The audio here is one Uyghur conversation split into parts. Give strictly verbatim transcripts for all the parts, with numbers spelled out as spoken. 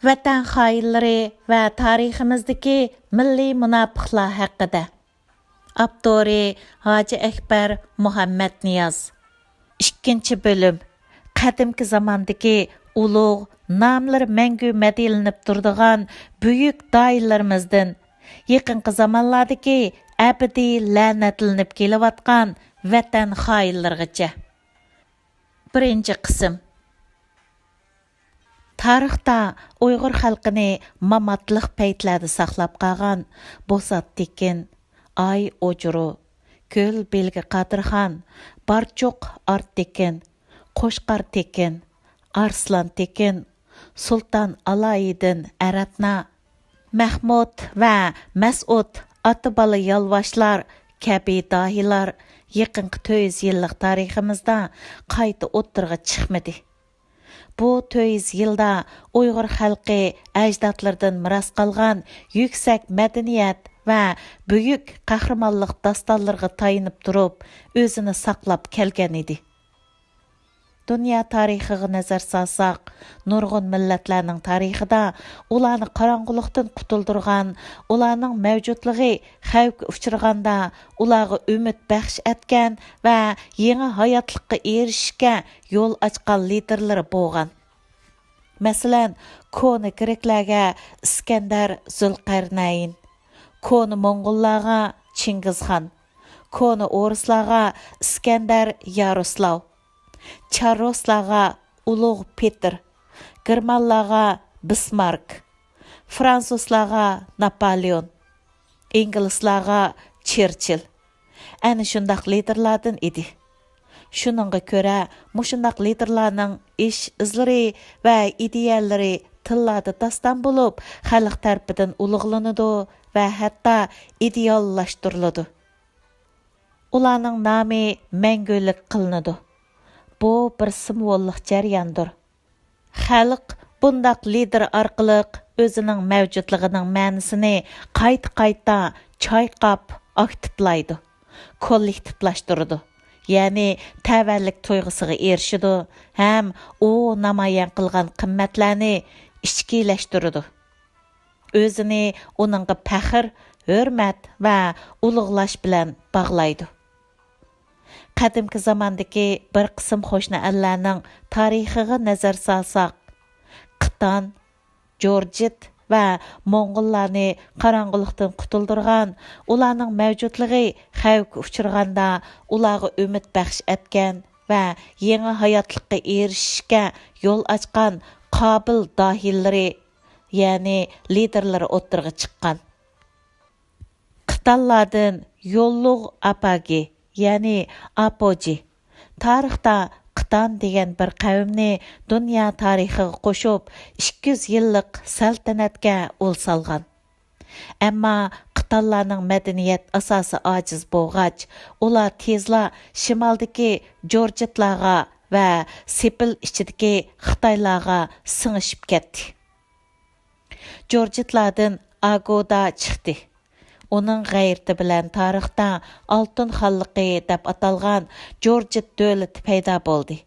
ۋەتەن خائىنلىرى ۋە تارىخىمىزدىكى مىللىي مۇناپىقلار ھەققىدە. ئاپتورى: ھاجى ئەكبەر مۇھەممەتنىياز. ئىككىنچى بۆلۈم. قەدىمكى زاماندىكى ئۇلۇغ، ناملىرى مەڭگۈ مەدھىيەلىنىپ تۇرىدىغان بۈيۈك داھىيلىرىمىزدىن يېقىنقى زامانلاردىكى ئەبەدىي لەنەتلىنىپ كېلىۋاتقان ۋەتەن خائىنلىرىغىچە. بىرىنچى قىسىم. تارىختا ئۇيغۇر خەلقىنى ماماتلىق پەيتلەردە ساقلاپ قالغان بوسات تېكىن، ئاي ئوجۇرۇ، كۆل بېلگە قادىرخان، بارچۇق ئارت تېكىن، قوشقار تېكىن، ئارسلان تېكىن، سۇلتان ئالايىدىن ئەرەتنا، مەھمۇد ۋە مەسئۇد ئاتا-بالا يالۋاشلار كەبى داھىيلار يېقىنقى تۆت يۈز يىللىق تارىخىمىزدا قايتا ئوتتۇرىغا چىقمىدى. بۇ تۆت يۈز يىلدا ئۇيغۇر خەلقى ئەجدادلىرىدىن مىراس قالغان يۈكسەك مەدەنىيەت ۋە بۈيۈك قەھرىمانلىق داستانلىرىغا تايىنىپ تۇرۇپ، ئۆزىنى ساقلاپ كەلگەن ئىدى. دۇنيا تارىخىغا نەزەر سالساق، نۇرغۇن مىللەتلەرنىڭ تارىخىدا ئۇلارنى قاراڭغۇلۇقتىن قۇتۇلدۇرغان، ئۇلارنىڭ مەۋجۇتلۇقى خەۋپكە ئۇچرىغاندا ئۇلارغا ئۈمىد بەخش ئەتكەن ۋە يېڭى ھاياتلىققا ئېرىشىشكە يول ئاچقان لىدېرلىرى بولغان. مەسىلەن، كونا گرېكلەرگە ئىسكەندەر زۇلقەرنەين، كونا موڭغۇللارغا چىڭگىزخان، كونا ئورۇسلارغا ئىسكەندەر ياروسلاۋ، چار رۇسلارغا ئۇلۇغ پېتىر، گېرمانلارغا بىسمارك، فرانسۇزلارغا ناپالېئون، ئىنگلىزلارغا چېرچىل. ئەنە شۇنداق لىدېرلاردىن ئىدى. شۇنىڭغا كۆرە، مۇشۇنداق لىدېرلارنىڭ ئىش ئىزلىرى ۋە ئىدىيەلىرى تىللاردا داستان بولۇپ، خەلق تەرىپىدىن ئۇلۇغلىنىدۇ ۋە ھەتتا ئىدېئاللاشتۇرۇلىدۇ. ئۇلارنىڭ نامى مەڭگۈلۈك قىلىنىدۇ. بۇ بىر سىمۋوللۇق جەرياندۇر. خەلق بۇنداق لىدېر ئارقىلىق ئۆزىنىڭ مەۋجۇتلۇقىنىڭ مەنىسىنى قايتا-قايتا چايقاپ ئاكتىپلايدۇ، كوللېكتىپلاشتۇرىدۇ، يەنى تەۋەلىك تۇيغۇسىغا ئېرىشىدۇ ھەم ئۇ نامايان قىلغان قىممەتلەرنى ئىچكىلەشتۈرىدۇ. ئۆزىنى ئۇنىڭغا پەخىر، ھۆرمەت ۋە ئۇلۇغلاش بىلەن باغلايدۇ. قەدىمكى زاماندىكى بىر قىسىم قوشنا ئەللەرنىڭ تارىخىغا نەزەر سالساق، قىتان، جورجىت ۋە موڭغۇللارنى قاراڭغۇلۇقتىن قۇتۇلدۇرغان، ئۇلارنىڭ مەۋجۇتلۇقى خەۋپكە ئۇچرىغاندا ئۇلارغا ئۈمىد بەخش ئەتكەن ۋە يېڭى ھاياتلىققا ئېرىشىشكە يول ئاچقان قابىل داھىيلىرى، يەنى لىدېرلىرى ئوتتۇرىغا چىققان. قىتانلاردىن يوللۇغ ئاپاگى، يەنى ئاپوجى. تارىختا قىتان دېگەن بىر قەۋمنى دۇنيا تارىخىغا قوشۇپ، ئىككى يۈز يىللىق سەلتەنەتكە ئۇل سالغان. ئەمما قىتانلارنىڭ مەدەنىيەت ئاساسى ئاجىز بولغاچ، ئۇلار تېزلا شىمالدىكى جورجىتلارغا ۋە سېپىل ئىچىدىكى خىتايلارغا سىڭىشىپ كەتتى. جورجىتلاردىن ئاگودا چىقتى. ئۇنىڭ غەيرىتى بىلەن تارىختا ئالتۇن خانلىقى دەپ ئاتالغان جورجىت دۆلىتى پەيدا بولدى.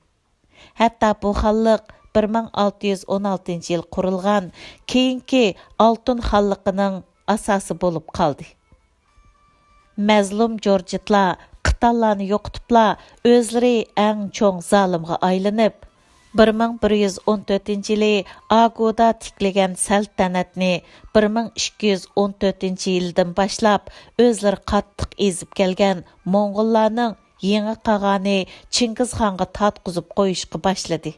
ھەتتا بۇ خانلىق بىر مىڭ ئالتە يۈز ئون ئالتىنچى يىل قۇرۇلغان كېيىنكى ئالتۇن خانلىقىنىڭ ئاساسى بولۇپ قالدى. مەزلۇم جورجىتلار قىتانلارنى يوقىتىپلا، ئۆزلىرى ئەڭ چوڭ زالىمغا ئايلىنىپ، بىر مىڭ بىر يۈز ئون تۆتىنچى يىلى ئاگودا تىكلىگەن سەلتەنەتنى بىر مىڭ ئىككى يۈز ئون تۆتىنچى يىلدىن باشلاپ ئۆزلىرى قاتتىق ئېزىپ كەلگەن موڭغۇللارنىڭ يېڭى قاغانى چىڭگىزخانغا تارتقۇزۇپ قويۇشقا باشلىدى.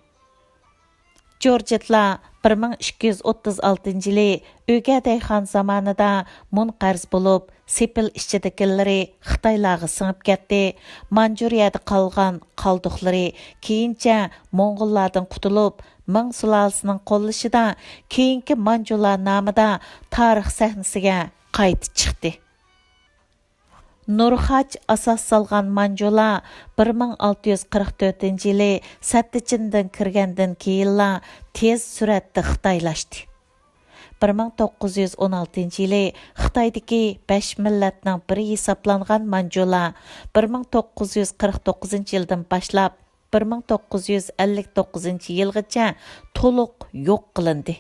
جورجىتلار بىر مىڭ ئىككى يۈز ئوتتۇز ئالتىنچى يىلى ئۆگەدەي خان زامانىدا مۇنقەرز بولۇپ، سېپىل ئىچىدىكىلىرى خىتايلارغا سىڭىپ كەتتى. مانجۇرىيەدە قالغان قالدۇقلىرى كېيىنچە موڭغۇللاردىن قۇتۇلۇپ، مىڭ سۇلالىسىنىڭ قوللىشىدا كېيىنكى مانجۇلار نامىدا تارىخ سەھنىسىگە قايتا چىقتى. نۇرخاچ ئاساس سالغان مانجۇلار بىر مىڭ ئالتە يۈز قىرىق تۆتىنچى يىلى سەتتىچىندىن كىرگەندىن كېيىنلا تېز سۈرئەتتە خىتايلاشتى. بىر مىڭ توققۇز يۈز ئون ئالتىنچى يىلى خىتايدىكى بەش مىللەتنىڭ بىرى ھېسابلانغان مانجۇلار بىر مىڭ توققۇز يۈز قىرىق توققۇزىنچى يىلدىن باشلاپ بىر مىڭ توققۇز يۈز ئەللىك توققۇزىنچى يىلغىچە تولۇق يوق قىلىندى.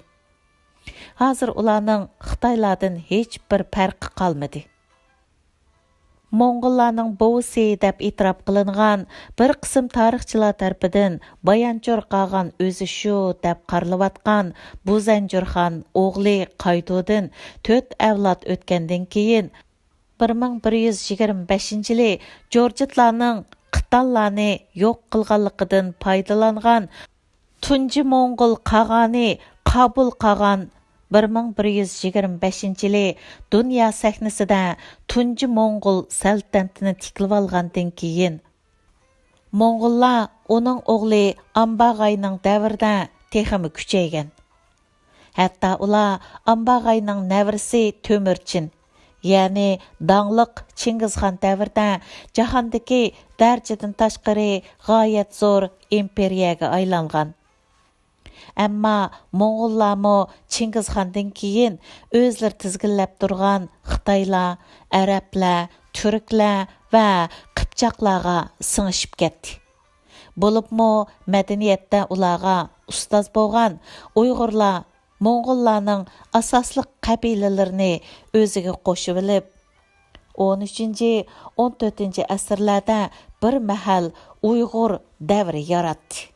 ھازىر ئۇلارنىڭ خىتايلاردىن ھېچبىر پەرقى قالمىدى. موڭغۇللارنىڭ بوۋىسى دەپ ئېتىراپ قىلىنغان، بىر قىسىم تارىخچىلار تەرىپىدىن بايانچۇر قاغان ئۆزى شۇ دەپ قارىلىۋاتقان بۇزەنجۇرخان ئوغلى قايتۇدىن تۆت ئەۋلاد ئۆتكەندىن كېيىن، بىر مىڭ بىر يۈز يىگىرمە بەشىنچى يىلى جورجىتلارنىڭ قىتانلارنى يوق قىلغانلىقىدىن پايدىلانغان تۇنجى موڭغۇل قاغانى قابۇل قاغان بىر مىڭ بىر يۈز يىگىرمە بەشىنچى يىلى دۇنيا سەھنىسىدە تۇنجى موڭغۇل سەلتەنىتىنى تىكلىۋالغاندىن كېيىن، موڭغۇللار ئۇنىڭ ئوغلى ئامباغاينىڭ دەۋرىدە تېخىمۇ كۈچەيگەن. ھەتتا ئۇلار ئامباغاينىڭ نەۋرىسى تۆمۈرچىن، يەنى داڭلىق چىڭگىزخان دەۋرىدە جاھاندىكى دەرىجىدىن تاشقىرى غايەت زور ئىمپېرىيەگە ئايلانغان. ئەمما موڭغۇللارمۇ چىڭگىزخاندىن كېيىن ئۆزلىرى تىزگىنلەپ تۇرغان خىتايلار، ئەرەبلەر، تۈركلەر ۋە قىپچاقلارغا سىڭىشىپ كەتتى. بولۇپمۇ مەدەنىيەتتە ئۇلارغا ئۇستاز بولغان ئۇيغۇرلار موڭغۇللارنىڭ ئاساسلىق قەبىلىلىرىنى ئۆزىگە قوشۇۋېلىپ، ئون ئۈچىنچى، ئون تۆتىنچى ئەسىرلەردە بىر مەھەل ئۇيغۇر دەۋرى ياراتتى.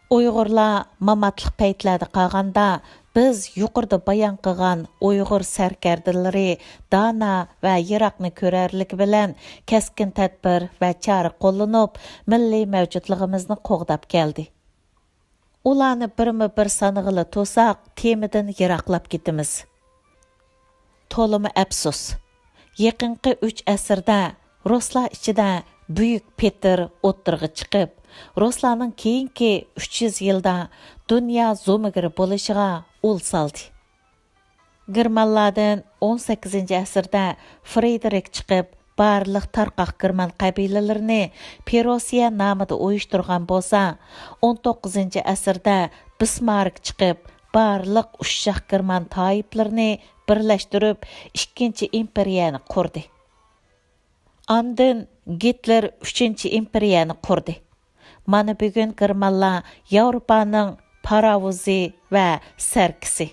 ئۇيغۇرلار ماماتلىق پەيتلەردە قالغاندا، بىز يۇقىرىدا بايان قىلغان ئۇيغۇر سەركەردىلىرى دانا ۋە يىراقنى كۆرەرلىكى بىلەن كەسكىن تەدبىر ۋە چارە قوللىنىپ، مىللىي مەۋجۇتلۇقىمىزنى قوغداپ كەلدى. ئۇلارنى بىرمۇ بىر سانىغىلى تۇرساق، تېمىدىن يىراقلاپ كېتىمىز. تولىمۇ ئەپسۇس، يېقىنقى ئۈچ ئەسىردە رۇسلار ئىچىدە بۈيۈك پېتىر ئوتتۇرىغا چىقىپ، رۇسلارنىڭ كېيىنكى ئۈچ يۈز يىلدا دۇنيا زومىگىرى بولۇشىغا ئۇل سالدى. گېرمانلاردىن ئون سەككىزىنچى ئەسىردە فرېدېرىك چىقىپ، بارلىق تارقاق گېرمان قەبىلىلىرىنى پىروسىيە نامىدا ئۇيۇشتۇرغان بولسا، ئون توققۇزىنچى ئەسىردە بىسمارك چىقىپ، بارلىق ئۇششاق گېرمان تائىپىلىرىنى بىرلەشتۈرۈپ، ئىككىنچى ئىمپېرىيەنى قۇردى. ئاندىن گىتلېر ئۈچىنچى ئىمپېرىيەنى قۇردى. مانا بۈگۈن گېرمانلار ياۋروپانىڭ پاراۋۇزى ۋە سەركىسى.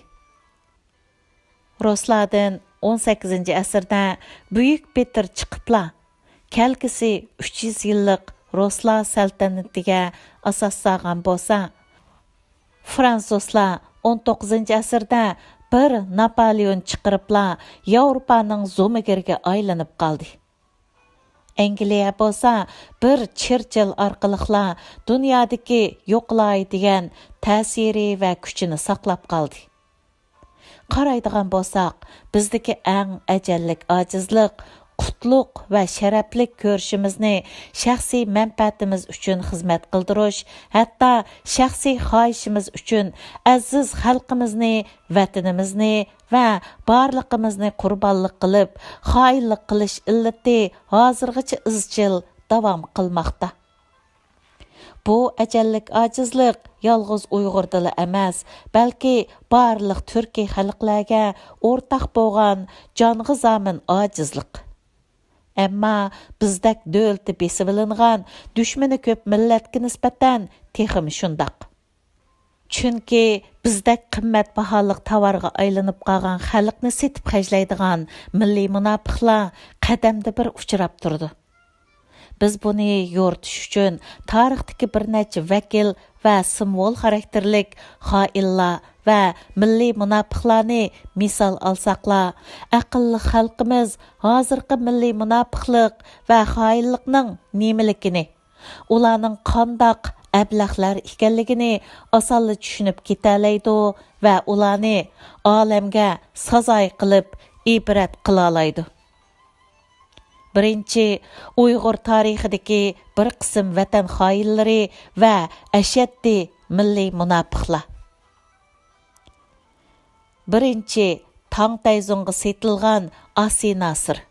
رۇسلاردىن ئون سەككىزىنچى ئەسىردە بۈيۈك پېتىر چىقىپلا، كەلگۈسى ئۈچ يۈز يىللىق رۇسلار سەلتەنىتىگە ئاساس سالغان بولسا، فرانسۇزلار ئون توققۇزىنچى ئەسىردە بىر ناپالېئون چىقىرىپلا ياۋروپانىڭ زومىگىرىگە ئايلىنىپ قالدى. ئەنگلىيە بولسا بىر چېرچىل ئارقىلىقلا دۇنيادىكى يوقىلاي دېگەن تەسىرى ۋە كۈچىنى ساقلاپ قالدى. قارايدىغان بولساق، بىزدىكى ئەڭ ئەجەللىك ئاجىزلىق، قۇتلۇق ۋە شەرەپلىك كۆرۈشىمىزنى شەخسىي مەنپەئەتىمىز ئۈچۈن خىزمەت قىلدۇرۇش، ھەتتا شەخسىي خاھىشىمىز ئۈچۈن ئەزىز خەلقىمىزنى، ۋەتىنىمىزنى ۋە بارلىقىمىزنى قۇربانلىق قىلىپ، خائىنلىق قىلىش ئىللىتى ھازىرغىچە ئىزچىل داۋام قىلماقتا. بۇ ئەجەللىك ئاجىزلىق يالغۇز ئۇيغۇردىلا ئەمەس، بەلكى بارلىق تۈركىي خەلقلەرگە ئورتاق بولغان جانغا زامىن ئاجىزلىق. ئەمما بىزدەك دۆلىتى بېسىۋېلىنغان، دۈشمىنى كۆپ مىللەتكە نىسبەتەن تېخىمۇ شۇنداق. چۈنكى بىزدەك قىممەت باھالىق تاۋارغا ئايلىنىپ قالغان خەلقنى سېتىپ خەجلەيدىغان مىللىي مۇناپىقلار قەدەمدە بىر ئۇچراپ تۇرىدۇ. بىز بۇنى يورۇتۇش ئۈچۈن تارىختىكى بىر نەچچە ۋەكىل ۋە سىمۋول خاراكتېرلىك خائىنلار ۋە مىللىي مۇناپىقلارنى مىسال ئالساقلا، ئەقىللىق خەلقىمىز ھازىرقى مىللىي مۇناپىقلىق ۋە خائىنلىقنىڭ نېمىلىكىنى، ئۇلارنىڭ قانداق ئەبلەخلەر ئىكەنلىكىنى ئاسانلا چۈشىنىپ كېتەلەيدۇ ۋە ئۇلارنى ئالەمگە سازايى قىلىپ ئىبرەت قىلالايدۇ. بىرىنچى، ئۇيغۇر تارىخىدىكى بىر قىسىم ۋەتەن خائىنلىرى ۋە ئەشەددىي مىللىي مۇناپىقلار. بىرىنچى، تاڭ تەيزۇڭغا سېتىلغان ئاسىي ناسىر.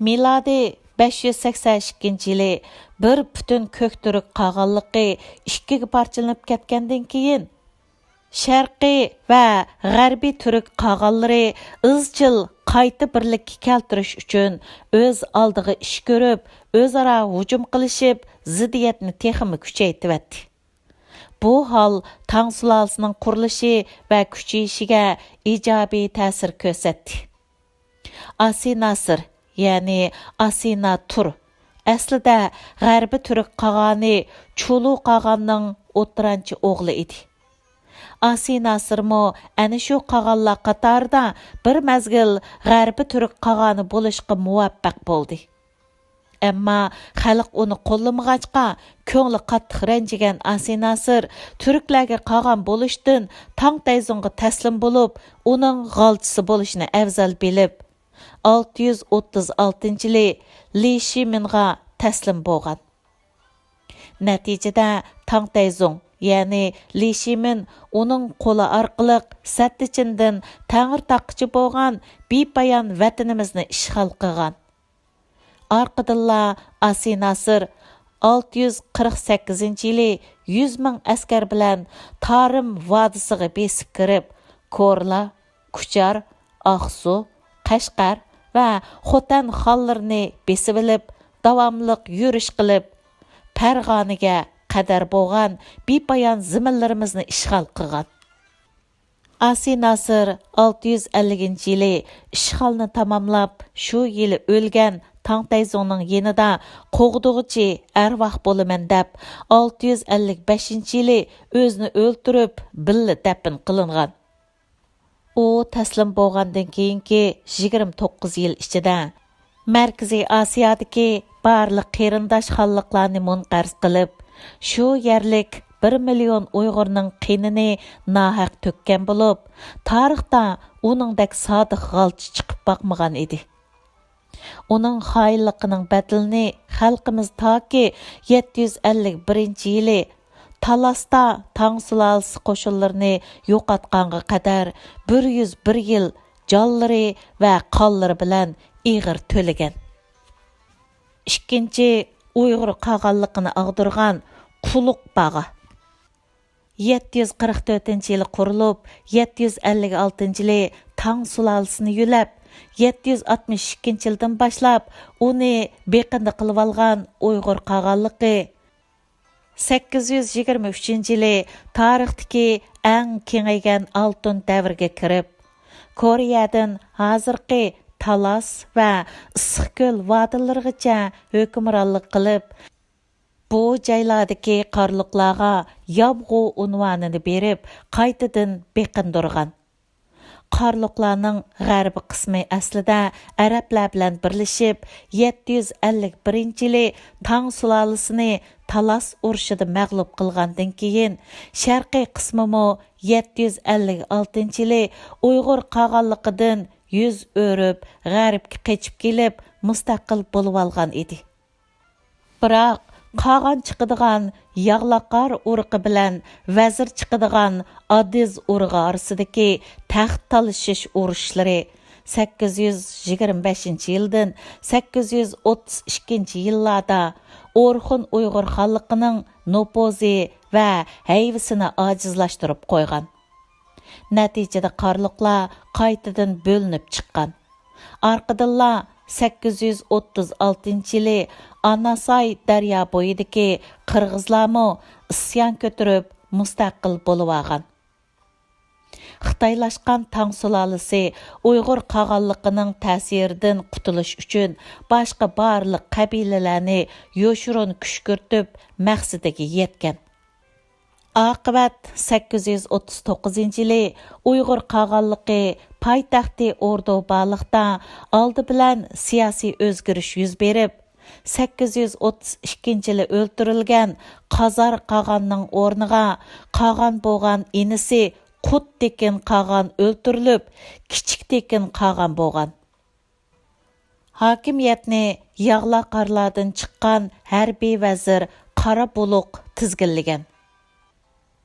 مىلادىي بەش يۈز سەكسەن ئىككىنچى يىلى بىر پۈتۈن كۆك تۈرك قاغانلىقى ئىككىگە پارچىلىنىپ كەتكەندىن كېيىن، شەرقىي ۋە غەربىي تۈرك قاغانلىرى ئىزچىل قايتا بىرلىككە كەلتۈرۈش ئۈچۈن ئۆز ئالدىغا ئىش كۆرۈپ، ئۆزئارا ھۇجۇم قىلىشىپ، زىددىيەتنى تېخىمۇ كۈچەيتىۋەتتى. بۇ ھال تاڭ سۇلالىسىنىڭ قۇرۇلۇشى ۋە كۈچىيىشىگە ئىجابىي تەسىر كۆرسەتتى. ئاسىي ناسىر، يەنى ئاسىي ناتۇر، ئەسلىدە غەربىي تۈرك قاغانى چۇلۇ قاغاننىڭ ئوتتۇرانچە ئوغلى ئىدى. ئاسىي ناسىرمۇ ئەنە شۇ قاغانلار قاتارىدا بىر مەزگىل غەربىي تۈرك قاغانى بولۇشقا مۇۋەپپەق بولدى. ئەمما خەلق ئۇنى قوللىمىغاچقا، كۆڭلى قاتتىق رەنجىگەن ئاسىي ناسىر تۈركلەرگە قاغان بولۇشتىن تاڭ تەيزۇڭغا تەسلىم بولۇپ، ئۇنىڭ غالچىسى بولۇشنى ئەۋزەل بىلىپ، ئالتە يۈز ئوتتۇز ئالتىنچى يىلى لى شىمىنغا تەسلىم بولغان. نەتىجىدە تاڭ تەيزۇڭ، يەنى لى شىمىن ئۇنىڭ قولى ئارقىلىق سەتتىچىندىن تەڭرىتاغقىچە بولغان بىپايان ۋەتىنىمىزنى ئىشغال قىلغان. ئارقىدىنلا ئاسىي ناسىر ئالتە يۈز قىرىق سەككىزىنچى يىلى يۈز مىڭ ئەسكەر بىلەن تارىم ۋادىسىغا بېسىپ كىرىپ، كورلا، كۇچار، ئاقسۇ، قەشقەر ۋە خوتەن خانلىرىنى بېسىۋېلىپ، داۋاملىق يۈرۈش قىلىپ، پەرغانىگە قەدەر بولغان بىپايان زېمىنلىرىمىزنى ئىشغال قىلغان. ئاسىي ناسىر ئالتە يۈز ئەللىكىنچى يىلى ئىشغالنى تاماملاپ، شۇ يىلى ئۆلگەن تاڭ تەيزۇڭنىڭ يېنىدا قوغدىغۇچى ئەرۋاھ بولىمەن دەپ، ئالتە يۈز ئەللىك بەشىنچى يىلى ئۆزىنى ئۆلتۈرۈپ، بىللە دەپنە قىلىنغان. ئۇ تەسلىم بولغاندىن كېيىنكى يىگىرمە توققۇز يىل ئىچىدە مەركىزىي ئاسىيادىكى بارلىق قېرىنداش خانلىقلارنى مۇنقەرز قىلىپ، شۇ يەرلىك بىر مىليون ئۇيغۇرنىڭ قېنىنى ناھەق تۆككەن بولۇپ، تارىختا ئۇنىڭدەك سادىق غالچى چىقىپ باقمىغان ئىدى. ئۇنىڭ خائىنلىقىنىڭ بەدىلىنى خەلقىمىز تاكى يەتتە يۈز ئەللىك بىرىنچى يىلى تالاستا تاڭ سۇلالىسى قوشۇنلىرىنى يوقاتقانغا قەدەر بىر يۈز بىر يىل جانلىرى ۋە قانلىرى بىلەن ئېغىر تۆلىگەن. ئىككىنچى، ئۇيغۇر قاغانلىقىنى ئاغدۇرغان قۇلۇق باغا. يەتتە يۈز قىرىق تۆتىنچى يىلى قۇرۇلۇپ، يەتتە يۈز ئەللىك ئالتىنچى يىلى تاڭ سۇلالىسىنى يۆلەپ، يەتتە يۈز ئاتمىش ئىككىنچى يىلدىن باشلاپ ئۇنى بېقىندى قىلىۋالغان ئۇيغۇر قاغانلىقى سەككىز يۈز يىگىرمە ئۈچىنچى يىلى تارىختىكى ئەڭ كېڭەيگەن ئالتۇن دەۋرگە كىرىپ، كورېيەدىن ھازىرقى تالاس ۋە ئىسسىقكۆل ۋادىلىرىغىچە ھۆكۈمرانلىق قىلىپ، بۇ جايلاردىكى قارلۇقلارغا يابغۇ ئۇنۋانىنى بېرىپ، قايتىدىن بېقىندۇرغان. قارلۇقلارنىڭ غەربىي قىسمى ئەسلىدە ئەرەبلەر بىلەن بىرلىشىپ، يەتتە يۈز ئەللىك بىرىنچى يىلى تاڭ سۇلالىسىنى تالاس ئۇرۇشىدا مەغلۇپ قىلغاندىن كېيىن، شەرقىي قىسمىمۇ يەتتە يۈز ئەللىك ئالتىنچى يىلى ئۇيغۇر قاغانلىقىدىن يۈز ئۆرۈپ، غەربكە قېچىپ كېلىپ، مۇستەقىل بولۇۋالغان ئىدى. بىراق، قاغان چىقىدىغان ياغلاقار ئۇرۇقى بىلەن ۋەزىر چىقىدىغان ئادىز ئۇرۇقى ئارىسىدىكى تەخت تالىشىش ئۇرۇشلىرى سەككىز يۈز يىگىرمە بەشىنچى يىلدىن سەككىز يۈز ئوتتۇز ئىككىنچى يىللاردا ئورخۇن ئۇيغۇر خانلىقىنىڭ نوپۇزى ۋە ھەيۋىسىنى ئاجىزلاشتۇرۇپ قويغان. نەتىجىدە قارلۇقلار قايتىدىن بۆلۈنۈپ چىققان. ئارقىدىنلا سەككىز يۈز ئوتتۇز ئالتىنچى يىلى ئاناساي دەريا بويىدىكى قىرغىزلارمۇ ئىسيان كۆتۈرۈپ مۇستەقىل بولۇۋالغان. خىتايلاشقان تاڭ سۇلالىسى ئۇيغۇر قاغانلىقىنىڭ تەسىرىدىن قۇتۇلۇش ئۈچۈن باشقا بارلىق قەبىلىلەرنى يوشۇرۇن كۈشكۈرتۈپ مەقسىتىگە يەتكەن. ئاقىۋەت سەككىز يۈز ئوتتۇز توققۇزىنچى يىلى ئۇيغۇر قاغانلىقى پايتەختى ئوردۇبالىقتا ئالدى بىلەن سىياسىي ئۆزگىرىش يۈز بېرىپ، سەككىز يۈز ئوتتۇز ئىككىنچى يىلى ئۆلتۈرۈلگەن قازار قاغاننىڭ ئورنىغا قاغان بولغان ئىنىسى قۇت تېكىن قاغان ئۆلتۈرۈلۈپ، كىچىك تېكىن قاغان بولغان. ھاكىمىيەتنى ياغلاقارلاردىن چىققان ھەربىي ۋەزىر قارا بۇلۇق تىزگىنلىگەن.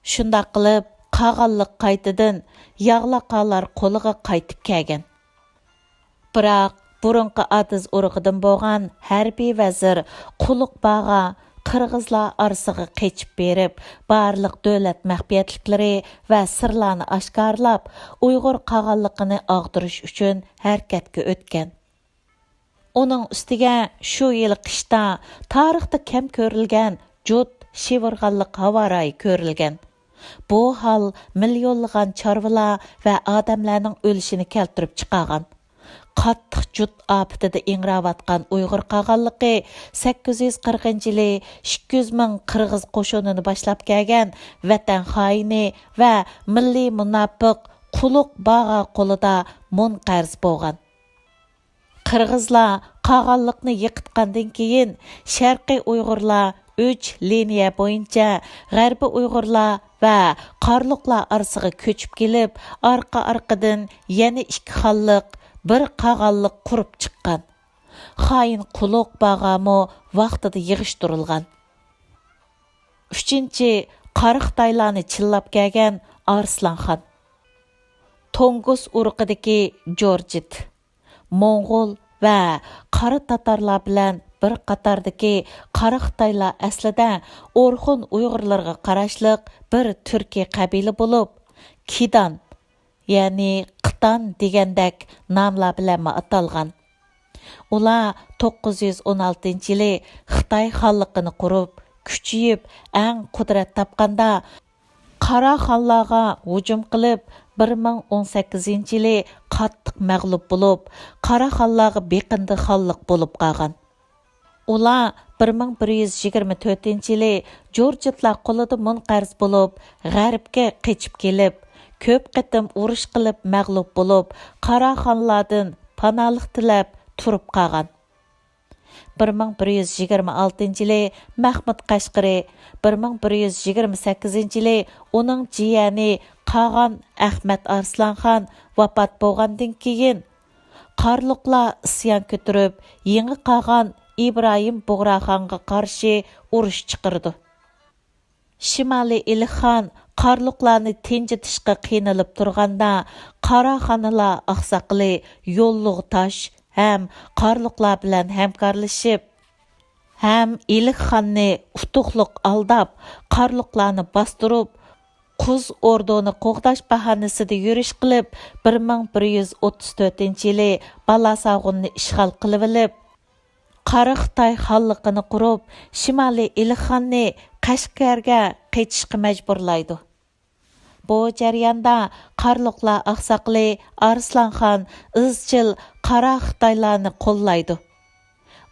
شۇنداق قىلىپ، قاغانلىق قايتىدىن ياغلاقارلار قولىغا قايتىپ كەلگەن. بىراق، بۇرۇنقى ئادىز ئۇرۇقىدىن بولغان ھەربىي ۋەزىر قۇلۇق باغا قىرغىزلار ئارىسىغا قېچىپ بېرىپ، بارلىق دۆلەت مەخپىيەتلىكلىرى ۋە سىرلارنى ئاشكارىلاپ، ئۇيغۇر قاغانلىقىنى ئاغدۇرۇش ئۈچۈن ھەرىكەتكە ئۆتكەن. ئۇنىڭ ئۈستىگە شۇ يىلى قىشتا تارىختا كەم كۆرۈلگەن جۇت شىۋىرغانلىق ھاۋارايى كۆرۈلگەن. بۇ ھال مىليونلىغان چارۋىلار ۋە ئادەملەرنىڭ ئۆلۈشىنى كەلتۈرۈپ چىقارغان. قاتتىق جۇت ئاپىتىدە ئىڭراۋاتقان ئۇيغۇر قاغانلىقى سەككىز يۈز قىرىقىنچى يىلى ئىككى يۈز مىڭ قىرغىز قوشۇنىنى باشلاپ كەلگەن ۋەتەن خائىنى ۋە مىللىي مۇناپىق قۇلۇق باغا قولىدا مۇنقەرز بولغان. قىرغىزلار قاغانلىقنى يىقىتقاندىن كېيىن، شەرقىي ئۇيغۇرلار ئۈچ لىنىيە بويىچە غەربىي ئۇيغۇرلار ۋە قارلۇقلار ئارىسىغا كۆچۈپ كېلىپ، ئارقا-ئارقىدىن يەنە ئىككى خانلىق، بىر قاغانلىق قۇرۇپ چىققان. خائىن قۇلۇق باغامۇ ۋاقتىدا يىغىشتۇرۇلغان. ئۈچىنچى، قارا خىتايلارنى چىللاپ كەلگەن ئارسلانخان. توڭگۇس ئۇرۇقىدىكى جورجىت، موڭغۇل ۋە قارا تاتارلار بىلەن بىر قاتاردىكى قارا خىتايلار ئەسلىدە ئورخۇن ئۇيغۇرلىرىغا قاراشلىق بىر تۈركىي قەبىلە بولۇپ، كىدان، يەنى قىتان دېگەندەك ناملار بىلەنمۇ ئاتالغان. ئۇلار توققۇز يۈز ئون ئالتىنچى يىلى خىتاي خانلىقىنى قۇرۇپ، كۈچىيىپ، ئەڭ قۇدرەت تاپقاندا، قارا خانلارغا ھۇجۇم قىلىپ، بىر مىڭ ئون سەككىزىنچى يىلى قاتتىق مەغلۇپ بولۇپ، قارا خانلارغا بېقىندى خانلىق بولۇپ قالغان. ئۇلار بىر مىڭ بىر يۈز يىگىرمە تۆتىنچى يىلى جورجىتلار قولىدا مۇنقەرز بولۇپ، غەربكە قېچىپ كېلىپ، كۆپ قېتىم ئۇرۇش قىلىپ مەغلۇپ بولۇپ، قارا خانلاردىن پاناھلىق تىلەپ تۇرۇپ قالغان. بىر مىڭ بىر يۈز يىگىرمە ئالتىنچى يىلى مەخمۇت قەشقىرى، بىر مىڭ بىر يۈز يىگىرمە سەككىزىنچى يىلى ئۇنىڭ جىيەنى قاغان ئەخمەت ئارسلانخان ۋاپات بولغاندىن كېيىن، قارلۇقلار ئىسيان كۆتۈرۈپ، يېڭى قاغان ئىبراھىم بۇغراخانغا قارشى ئۇرۇش چىقىرىدۇ. شىمالىي ئىلىخان قارلۇقلارنى تىنجىتىشقا قىينىلىپ تۇرغاندا، قاراخانلار ئاقساقىلى يوللۇغ تاش ھەم قارلۇقلار بىلەن ھەمكارلىشىپ، ھەم ئىلىخاننى ئۇتۇقلۇق ئالداپ، قارلۇقلارنى باستۇرۇپ، قۇز ئوردۇنى قوغداش باھانىسىدە يۈرۈش قىلىپ، بىر مىڭ بىر يۈز ئوتتۇز تۆتىنچى يىلى بالاساغۇننى ئىشغال قىلىۋېلىپ، قارا خىتاي خانلىقىنى قۇرۇپ، شىمالىي ئىلىخاننى قەشقەرگە قېچىشقا مەجبۇرلايدۇ. بۇ جەرياندا قارلۇقلار ئاقساقىلى ئارسلانخان ئىزچىل قارا خىتايلارنى قوللايدۇ.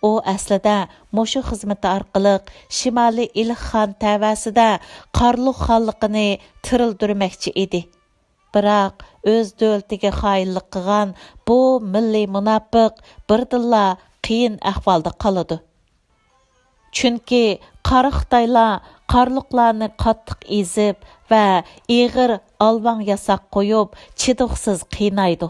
ئۇ ئەسلىدە مۇشۇ خىزمىتى ئارقىلىق شىمالىي ئىلىخان تەۋەسىدە قارلۇق خانلىقىنى تىرىلدۈرمەكچى ئىدى. بىراق ئۆز دۆلىتىگە خائىنلىق قىلغان بۇ مىللىي مۇناپىق بىردىنلا قىيىن ئەھۋالدا قالىدۇ. چۈنكى قارا خىتايلار قارلۇقلارنى قاتتىق ئېزىپ ۋە ئېغىر ئالۋاڭ ياساق قويۇپ، چىدىغۇسىز قىينايدۇ.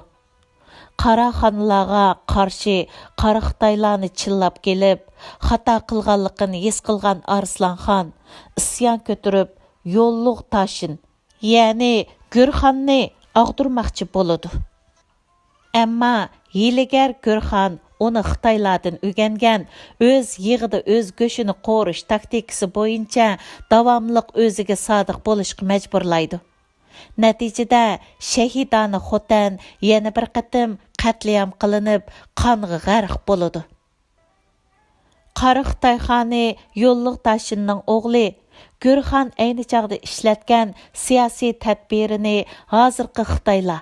قاراخانلارغا قارشى قارا خىتايلارنى چىللاپ كېلىپ، خاتا قىلغانلىقىنى ھېس قىلغان ئارسلانخان ئىسيان كۆتۈرۈپ، يوللۇغ تاشىن، يەنى گۆرخاننى ئاغدۇرماقچى بولىدۇ. ئەمما ھىيلىگەر گۆرخان ئۇنى خىتايلاردىن ئۆگەنگەن ئۆز يېغىدا ئۆز گۆشىنى قورۇش تاكتىكىسى بويىچە داۋاملىق ئۆزىگە سادىق بولۇشقا مەجبۇرلايدۇ. نەتىجىدە شەھىدانە خوتەن يەنە بىر قېتىم قەتلىئام قىلىنىپ، قانغا غەرق بولىدۇ. قارا خىتاي خانى يوللۇغ تاشىننىڭ ئوغلى گۆرخان ئەينى چاغدا ئىشلەتكەن سىياسىي تەدبىرىنى ھازىرقى خىتايلار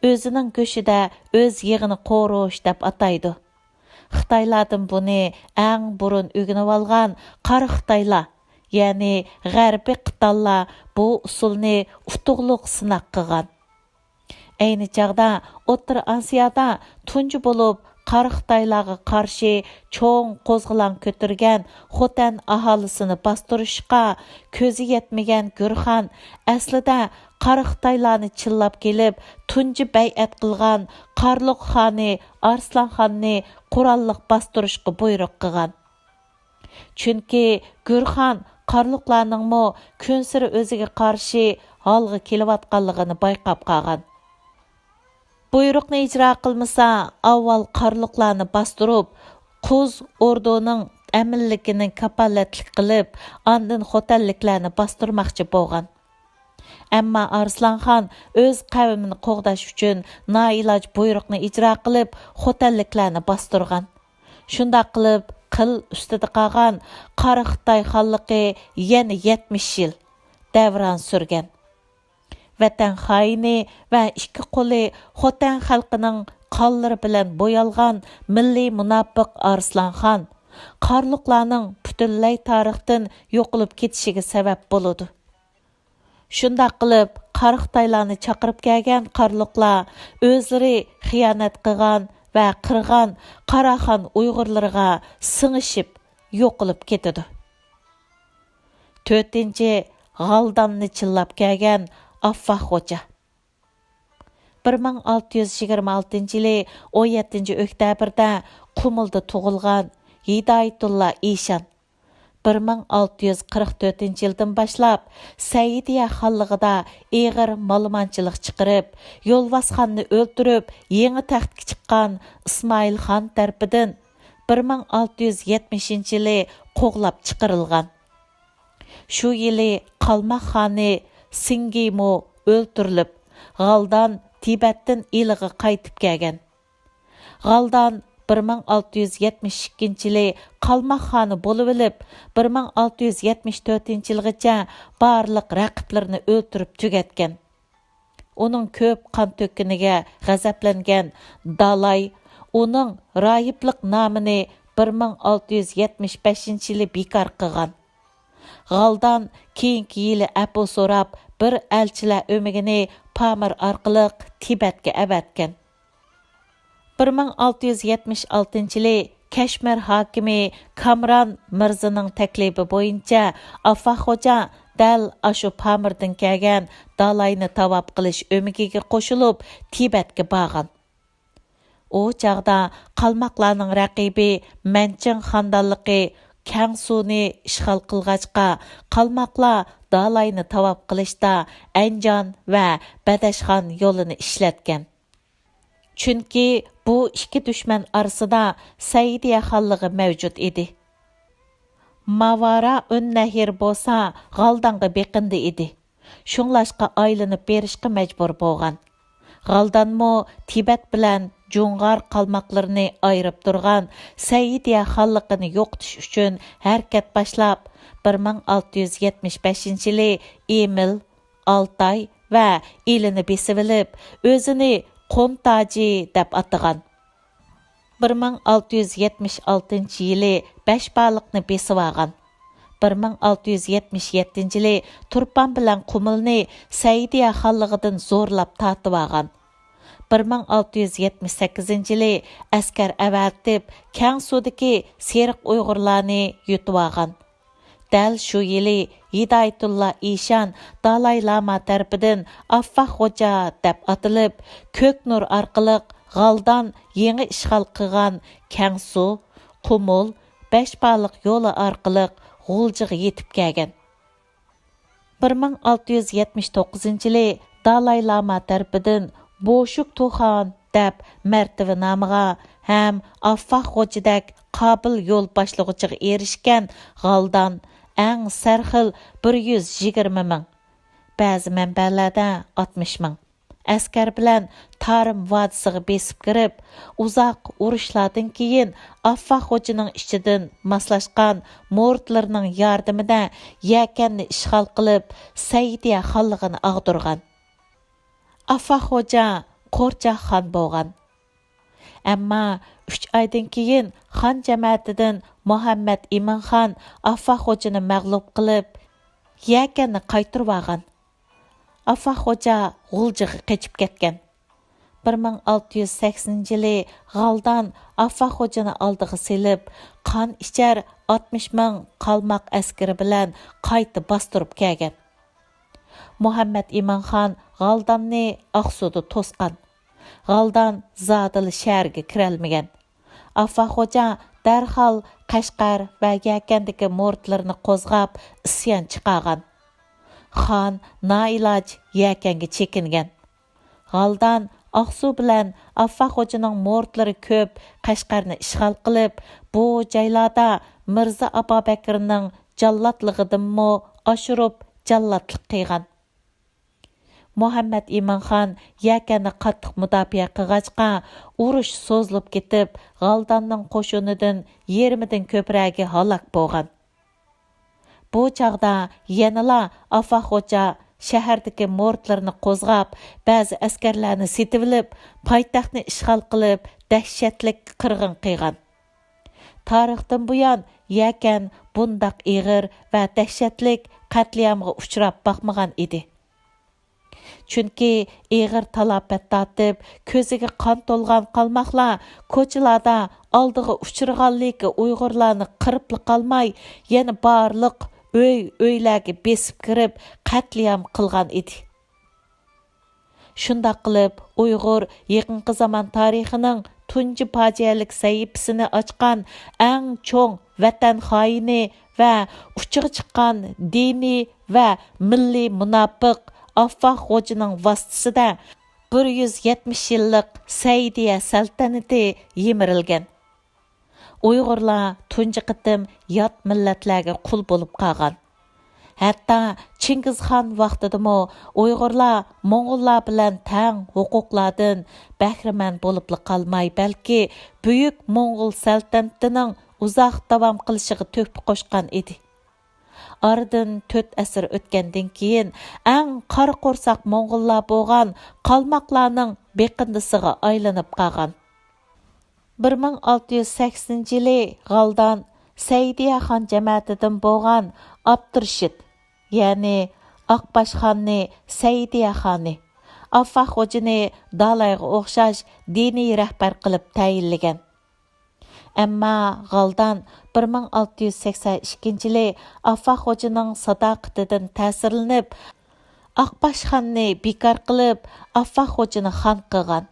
ئۆزىنىڭ گۆشىدە ئۆز يېغىنى قورۇش دەپ ئاتايدۇ. خىتايلاردىن بۇنى ئەڭ بۇرۇن ئۆگىنىۋالغان قارا خىتايلار، يەنى غەربىي قىتانلار بۇ ئۇسۇلنى ئۇتۇقلۇق سىناق قىلغان. ئەينى چاغدا ئوتتۇرا ئاسىيادا تۇنجى بولۇپ قارا خىتايلارغا قارشى چوڭ قوزغىلاڭ كۆتۈرگەن خوتەن ئاھالىسىنى باستۇرۇشقا كۆزى يەتمىگەن گۆرخان ئەسلىدە قارا خىتايلارنى چىللاپ كېلىپ، تۇنجى بەيئەت قىلغان قارلۇق خانى ئارسلانخاننى قوراللىق باستۇرۇشقا بۇيرۇق قىلغان. چۈنكى گۆرخان قارلۇقلارنىڭمۇ كۈنسېرى ئۆزىگە قارشى ھالغا كېلىۋاتقانلىقىنى بايقاپ قالغان. بۇيرۇقنى ئىجرا قىلمىسا، ئاۋۋال قارلۇقلارنى باستۇرۇپ، قۇز ئوردۇنىڭ ئەمىنلىكىنى كاپالەتلىك قىلىپ، ئاندىن خوتەنلىكلەرنى باستۇرماقچى بولغان. ئەمما ئارسلانخان ئۆز قەۋمىنى قوغداش ئۈچۈن نائىلاج بۇيرۇقنى ئىجرا قىلىپ، خوتەنلىكلەرنى باستۇرغان. شۇنداق قىلىپ، قىل ئۈستىدە قالغان قارا خىتاي خانلىقى يەنە يەتمىش يىل دەۋران سۈرگەن. ۋەتەن خائىنى ۋە ئىككى قولى خوتەن خەلقىنىڭ قانلىرى بىلەن بويالغان مىللىي مۇناپىق ئارسلانخان قارلۇقلارنىڭ پۈتۈنلەي تارىختىن يوقىلىپ كېتىشىگە سەۋەب بولىدۇ. شۇنداق قىلىپ، قاراخىتايلارنى چاقىرىپ كەلگەن قارلۇقلار ئۆزلىرى خىيانەت قىلغان ۋە قىرغان قاراخان ئۇيغۇرلىرىغا سىڭىشىپ يوقىلىپ كېتىدۇ. تۆتىنچى، غالداننى چىللاپ كەلگەن ئاففاق خوجا. بىر مىڭ ئالتە يۈز يىگىرمە ئالتىنچى يىلى ئون يەتتىنچى ئۆكتەبىردە قۇمۇلدا تۇغۇلغان ھىدايىتۇللا ئىشان بىر مىڭ ئالتە يۈز قىرىق تۆتىنچى يىلدىن باشلاپ سەئىدىيە خانلىقىدا ئېغىر مالىمانچىلىق چىقىرىپ، يولۋاسخاننى ئۆلتۈرۈپ، يېڭى تەختكە چىققان ئىسمائىل خان تەرىپىدىن بىر مىڭ ئالتە يۈز يەتمىشىنچى يىلى قوغلاپ چىقىرىلغان. شۇ يىلى قالماق خانى سىڭگىمۇ ئۆلتۈرۈلۈپ، غالدان تىبەتتىن ئىلىغا قايتىپ كەلگەن. غالدان بىر مىڭ ئالتە يۈز يەتمىش ئىككىنچى يىلى قالماق خانى بولۇۋېلىپ، بىر مىڭ ئالتە يۈز يەتمىش تۆتىنچى يىلغىچە بارلىق رەقىبلىرىنى ئۆلتۈرۈپ تۈگەتكەن. ئۇنىڭ كۆپ قان تۆككىنىگە غەزەپلەنگەن دالاي ئۇنىڭ راھىبلىق نامىنى بىر مىڭ ئالتە يۈز يەتمىش بەشىنچى يىلى بىكار قىلغان. غالدان كېيىنكى يىلى ئەپۇ سوراپ، بىر ئەلچىلەر ئۆمىكىنى پامىر ئارقىلىق تىبەتكە ئەۋەتكەن. بىر مىڭ ئالتە يۈز يەتمىش ئالتىنچى يىلى كەشمىر ھاكىمى كامران مىرزىنىڭ تەكلىپى بويىچە ئاففاق خوجا دەل ئاشۇ پامىردىن كەلگەن دالاينى تاۋاپ قىلىش ئۆمىكىگە قوشۇلۇپ، تىبەتكە بارغان. ئۇ چاغدا قالماقلارنىڭ رەقىبى مەنچىڭ خاندانلىقى كەڭسۇنى ئىشغال قىلغاچقا، قالماقلار دالاينى تاۋاپ قىلىشتا ئەنجان ۋە بەدەشخان يولىنى ئىشلەتكەن. چۈنكى بۇ ئىككى دۈشمەن ئارىسىدا سەئىدىيە خانلىقى مەۋجۇت ئىدى. ماۋارا ئۈن نەھر بولسا غالدانغا بېقىندى ئىدى. شۇڭلاشقا ئايلىنىپ بېرىشقا مەجبۇر بولغان. غالدانمۇ تىبەت بىلەن جۇڭغار قالماقلىرىنى ئايرىپ تۇرغان سەئىدىيە خانلىقىنى يوقىتىش ئۈچۈن ھەرىكەت باشلاپ، بىر مىڭ ئالتە يۈز يەتمىش بەشىنچى يىلى ئىمىل، ئالتاي ۋە ئىلىنى بېسىۋېلىپ، ئۆزىنى قۇم تاجى دەپ ئاتىغان. بىر مىڭ ئالتە يۈز يەتمىش ئالتىنچى يىلى بەشبالىقنى بېسىۋالغان. بىر مىڭ ئالتە يۈز يەتمىش يەتتىنچى يىلى تۇرپان بىلەن قۇمۇلنى سەئىدىيە خانلىقىدىن زورلاپ تارتىۋالغان. بىر مىڭ ئالتە يۈز يەتمىش سەككىزىنچى يىلى ئەسكەر ئەۋەتىپ، كەڭسۇدىكى سېرىق ئۇيغۇرلارنى يۇتۇۋالغان. دەل شۇ يىلى ھىدايەتۇللا ئىشان دالاي لاما تەرىپىدىن ئاففاق خوجا دەپ ئاتىلىپ، كۆك نۇر ئارقىلىق غالدان يېڭى ئىشغال قىلغان كەڭسۇ، قۇمۇل، بەشبالىق يولى ئارقىلىق غۇلجىغا يېتىپ كەلگەن. بىر مىڭ ئالتە يۈز يەتمىش توققۇزىنچى يىلى دالاي لاما تەرىپىدىن بوشۈك تۇخان دەپ مەرتىۋىنامىغا ھەم ئاففاق خوجىدەك قابىل يول باشلىغۇچىغا ئېرىشكەن غالدان ئەڭ سەرخىل بىر يۈز يىگىرمە مىڭ، بەزى مەنبەلەردە ئاتمىش مىڭ ئەسكەر بىلەن تارىم ۋادىسىغا بېسىپ كىرىپ، ئۇزاق ئۇرۇشلاردىن كېيىن ئاففاق خوجىنىڭ ئىچىدىن ماسلاشقان مورىتلىرىنىڭ ياردىمىدە يەكەننى ئىشغال قىلىپ، سەئىدىيە خانلىقىنى ئاغدۇرغان. ئاففاق خوجا قورچاق خان بولغان. ئەمما ئۈچ ئايدىن كېيىن خان جەمەتىدىن مۇھەممەد ئىمىن خان ئاففاق خوجىنى مەغلۇپ قىلىپ، يەكەننى قايتۇرۇۋالغان. ئاففاق خوجا غۇلجىغا قېچىپ كەتكەن. بىر مىڭ ئالتە يۈز سەكسىنىنچى يىلى غالدان ئاففاق خوجىنى ئالدىغا سېلىپ، قان ئىچەر ئاتمىش مىڭ قالماق ئەسكىرى بىلەن قايتا باستۇرۇپ كەلگەن. مۇھەممەد ئىمىن خان غالداننى ئاقسۇدا توسقان. غالدان زادىلا شەھەرگە كىرەلمىگەن. ئاففاق خوجا دەرھال قەشقەر ۋە يەكەندىكى مورىتلىرىنى قوزغاپ ئىسيان چىقارغان. خان نائىلاج يەكەنگە چېكىنگەن. غالدان ئاقسۇ بىلەن ئاففاق خوجىنىڭ مورىتلىرى كۆپ قەشقەرنى ئىشغال قىلىپ، بۇ جايلاردا مىرزا ئابابەكرىنىڭ جاللاتلىقىدىنمۇ ئاشۇرۇپ جاللاتلىق قىلغان. مۇھەممەد ئىمىن خان يەكەننى قاتتىق مۇداپىئە قىلغاچقا، ئۇرۇش سوزۇلۇپ كېتىپ، غالداننىڭ قوشۇنىدىن يېرىمىدىن كۆپرەكى ھالاك بولغان. بۇ چاغدا يەنىلا ئاففاق خوجا شەھەردىكى مورتلىرىنى قوزغاپ، بەزى ئەسكەرلەرنى سېتىۋېلىپ، پايتەختنى ئىشغال قىلىپ، دەھشەتلىك قىرغىن قىلغان. تارىختىن بۇيان يەكەن بۇنداق ئېغىر ۋە دەھشەتلىك قەتلىئامغا ئۇچراپ باقمىغان ئىدى. چۈنكى ئېغىر تالاپەت تارتىپ، كۆزىگە قان تولغان قالماقلار كوچىلاردا ئالدىغا ئۇچرىغانلىكى ئۇيغۇرلارنى قىرىپلا قالماي، يەنە بارلىق ئۆي-ئۆيلەرگە بېسىپ كىرىپ، قەتلىئام قىلغان ئىدى. شۇنداق قىلىپ، ئۇيغۇر يېقىنقى زامان تارىخىنىڭ تۇنجى پاجىئەلىك سەھىپىسىنى ئاچقان ئەڭ چوڭ ۋەتەن خائىنى ۋە ئۇچىغا چىققان دىنىي ۋە مىللىي مۇناپىق ئاففاق خوجىنىڭ ۋاسىتىسىدە بىر يۈز يەتمىش يىللىق سەئىدىيە سەلتەنىتى يىمىرىلگەن. ئۇيغۇرلار تۇنجى قېتىم يات مىللەتلەرگە قۇل بولۇپ قالغان. ھەتتا چىڭگىزخان ۋاقتىدىمۇ ئۇيغۇرلار موڭغۇللار بىلەن تەڭ ھوقۇقلاردىن بەھرىمەن بولۇپلا قالماي، بەلكى بۈيۈك موڭغۇل سەلتەنىتىنىڭ ئۇزاق داۋام قىلىشىغا تۆھپە قوشقان ئىدى. ئارىدىن تۆت ئەسىر ئۆتكەندىن كېيىن، ئەڭ قارا قورساق موڭغۇللار بولغان قالماقلارنىڭ بېقىندىسىغا ئايلىنىپ قالغان. بىر مىڭ ئالتە يۈز سەكسىنىنچى يىلى غالدان سەئىدىيەخان جەمەتىدىن بولغان ئابدۇرېشىت، يەنى ئاقباشخاننى سەئىدىيەخانى، ئاففاق خوجىنى دالايغا ئوخشاش دىنىي رەھبەر قىلىپ تەيىنلىگەن. ئەمما غالدان بىر مىڭ ئالتە يۈز سەكسەن ئىككىنچى يىلى ئاففاق خوجىنىڭ ساداقىتىدىن تەسىرلىنىپ، ئاقباشخاننى بىكار قىلىپ، ئاففاق خوجىنى خان قىلغان.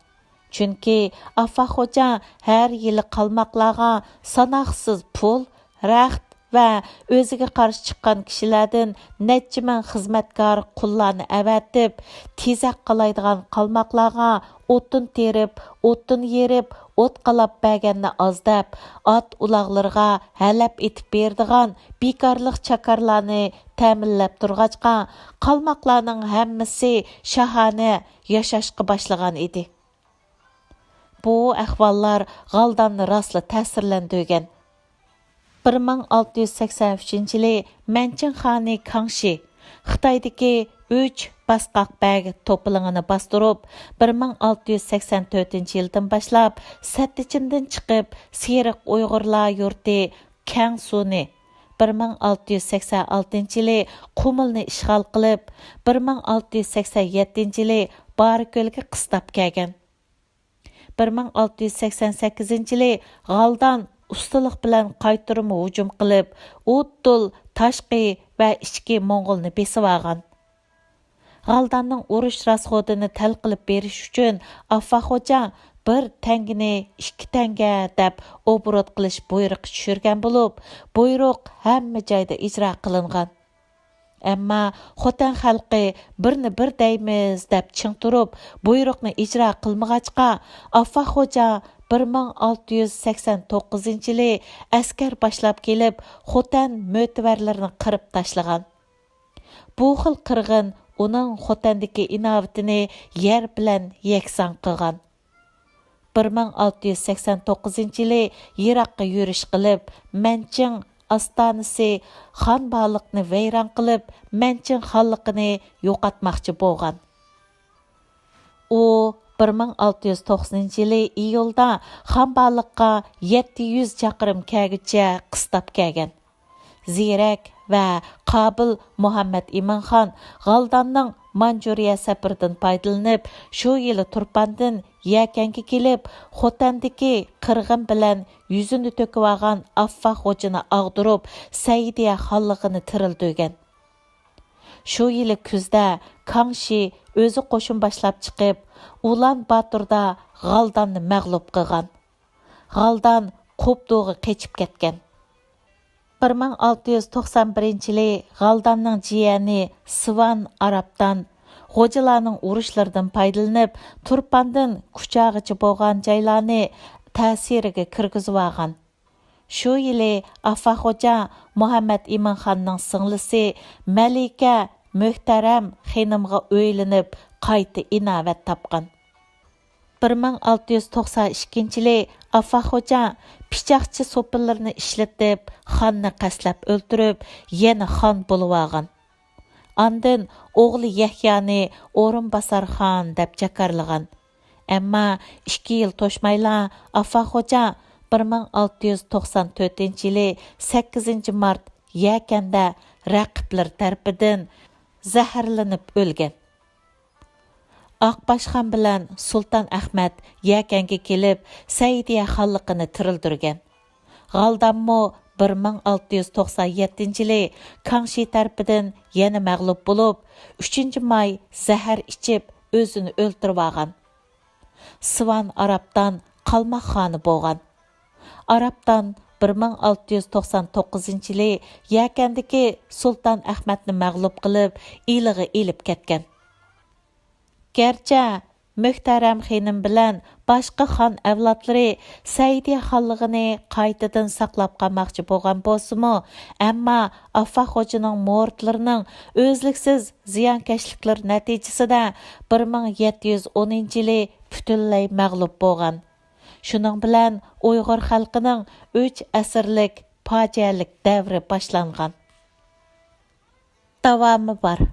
چۈنكى ئاففاق خوجا ھەر يىلى قالماقلارغا ساناقسىز پۇل، رەخت ۋە ئۆزىگە قارشى چىققان كىشىلەردىن نەچچە مىڭ خىزمەتكار قۇللارنى ئەۋەتىپ، تېزەك قالايدىغان قالماقلارغا ئوتۇن تېرىپ، ئوتۇن يېرىپ، ئوت قالاپ بەرگەننى ئاز دەپ، ئات ئۇلاغلىرىغا ھەلەپ ئېتىپ بېرىدىغان بىكارلىق چاكارلارنى تەمىنلەپ تۇرغاچقا، قالماقلارنىڭ ھەممىسى شاھانە ياشاشقا باشلىغان ئىدى. بۇ ئەھۋاللار غالداننى راسلا تەسىرلەندۈرگەن. بىر مىڭ ئالتە يۈز سەكسەن ئۈچىنچى يىلى مەنچىڭ خانى كاڭشى خىتايدىكى ئۈچ باسقاق بەگ توپىلىڭىنى باستۇرۇپ، بىر مىڭ ئالتە يۈز سەكسەن تۆتىنچى يىلدىن باشلاپ سەتتىچىندىن چىقىپ، سېرىق ئۇيغۇرلار يۇرتى كەڭسۇنى، بىر مىڭ ئالتە يۈز سەكسەن ئالتىنچى يىلى قۇمۇلنى ئىشغال قىلىپ، بىر مىڭ ئالتە يۈز سەكسەن يەتتىنچى يىلى بارىكۆلگە قىستاپ كەلگەن. بىر مىڭ ئالتە يۈز سەكسەن سەككىزىنچى يىلى غالدان ئۇستىلىق بىلەن قايتۇرما ھۇجۇم قىلىپ، ئۇددۇل تاشقى ۋە ئىچكى موڭغۇلنى بېسىۋالغان. غالداننىڭ ئۇرۇش راسخوتىنى تەل قىلىپ بېرىش ئۈچۈن ئاففاق خوجا بىر تەڭگىنى ئىككى تەڭگە دەپ ئوبوروت قىلىش بۇيرۇقى چۈشۈرگەن بولۇپ، بۇيرۇق ھەممە جايدا ئىجرا قىلىنغان. ئەمما خوتەن خەلقى بىرنى بىر دەيمىز دەپ چىڭ تۇرۇپ، بۇيرۇقنى ئىجرا قىلمىغاچقا، ئاففاق خوجا بىر مىڭ ئالتە يۈز سەكسەن توققۇزىنچى يىلى ئەسكەر باشلاپ كېلىپ، خوتەن مۆتىۋەرلىرىنى قىرىپ تاشلىغان. بۇ خىل قىرغىن ئۇنىڭ خوتەندىكى ئىناۋىتىنى يەر بىلەن يەكسان قىلغان. بىر مىڭ ئالتە يۈز سەكسەن توققۇزىنچى يىلى يىراققا يۈرۈش قىلىپ، مەنچىڭ ئاستانىسى خانبالىقنى ۋەيران قىلىپ، مەنچىڭ خانلىقىنى يوقاتماقچى بولغان. ئۇ بىر مىڭ ئالتە يۈز توقسىنىنچى يىلى ئىيۇلدا خانبالىققا يەتتە يۈز چاقىرىم كەلگۈچە قىستاپ كەلگەن. زېرەك ۋە قابىل مۇھەممەد ئىمىنخان غالداننىڭ مانجۇرىيە سەپىرىدىن پايدىلىنىپ، شۇ يىلى تۇرپاندىن يەكەنگە كېلىپ، خوتەندىكى قىرغىن بىلەن يۈزىنى تۆكۈۋالغان ئاففاق خوجىنى ئاغدۇرۇپ، سەئىدىيە خانلىقىنى تىرىلدۈرگەن. شۇ يىلى كۈزدە كاڭشى ئۆزى قوشۇن باشلاپ چىقىپ، ئۇلان باتۇردا غالداننى مەغلۇپ قىلغان. غالدان قوپدۇغا قېچىپ كەتكەن. بىر مىڭ ئالتە يۈز توقسان بىرىنچى يىلى غالداننىڭ جىيەنى سىۋان ئارابدان غوجىلارنىڭ ئۇرۇشلىرىدىن پايدىلىنىپ، تۇرپاندىن كۇچاغىچە بولغان جايلارنى تەسىرىگە كىرگۈزۈۋالغان. شۇ يىلى ئاففاق خوجا مۇھەممەد ئىمىنخاننىڭ سىڭلىسى مەلىكە مۆھتەرەم خېنىمغا ئۆيلىنىپ، قايتا ئىناۋەت تاپقان. بىر مىڭ ئالتە يۈز توقسان ئىككىنچى يىلى ئاففاق خوجا پىچاقچى سوپىلىرىنى ئىشلىتىپ، خاننى قەستلەپ ئۆلتۈرۈپ، يەنە خان بولۇۋالغان. ئاندىن ئوغلى يەھيانى ئورۇنباسار خان دەپ جاكارلىغان. ئەمما ئىككى يىل توشمايلا ئافا خوجا بىر مىڭ ئالتە يۈز توقسان تۆتىنچى يىلى سەككىزىنچى مارت يەكەندە رەقىبلىرى تەرىپىدىن زەھەرلىنىپ ئۆلگەن. ئاقباشخان بىلەن سۇلتان ئەخمەت يەكەنگە كېلىپ، سەئىدىيە خانلىقىنى تىرىلدۈرگەن. غالدانمۇ بىر مىڭ ئالتە يۈز توقسان يەتتىنچى يىلى كاڭشى تەرىپىدىن يەنە مەغلۇپ بولۇپ، ئۈچىنچى ماي زەھەر ئىچىپ ئۆزىنى ئۆلتۈرۈۋالغان. سىۋان ئارابدان قالماق خانى بولغان. ئارابدان بىر مىڭ ئالتە يۈز توقسان توققۇزىنچى يىلى يەكەندىكى سۇلتان ئەخمەتنى مەغلۇپ قىلىپ، ئىلىغا ئېلىپ كەتكەن. گەرچە مۆھتەرەم خېنىم بىلەن باشقا خان ئەۋلادلىرى سەئىدىيە خانلىقىنى قايتىدىن ساقلاپ قالماقچى بولغان بولسىمۇ، ئەمما ئافا خوجىنىڭ مورىتلىرىنىڭ ئۈزلۈكسىز زىيانكەشلىكلىرى نەتىجىسىدە بىر مىڭ يەتتە يۈز ئونىنچى يىلى پۈتۈنلەي مەغلۇپ بولغان. شۇنىڭ بىلەن ئۇيغۇر خەلقىنىڭ ئۈچ ئەسىرلىك پاجىئەلىك دەۋرى باشلانغان. داۋامى بار.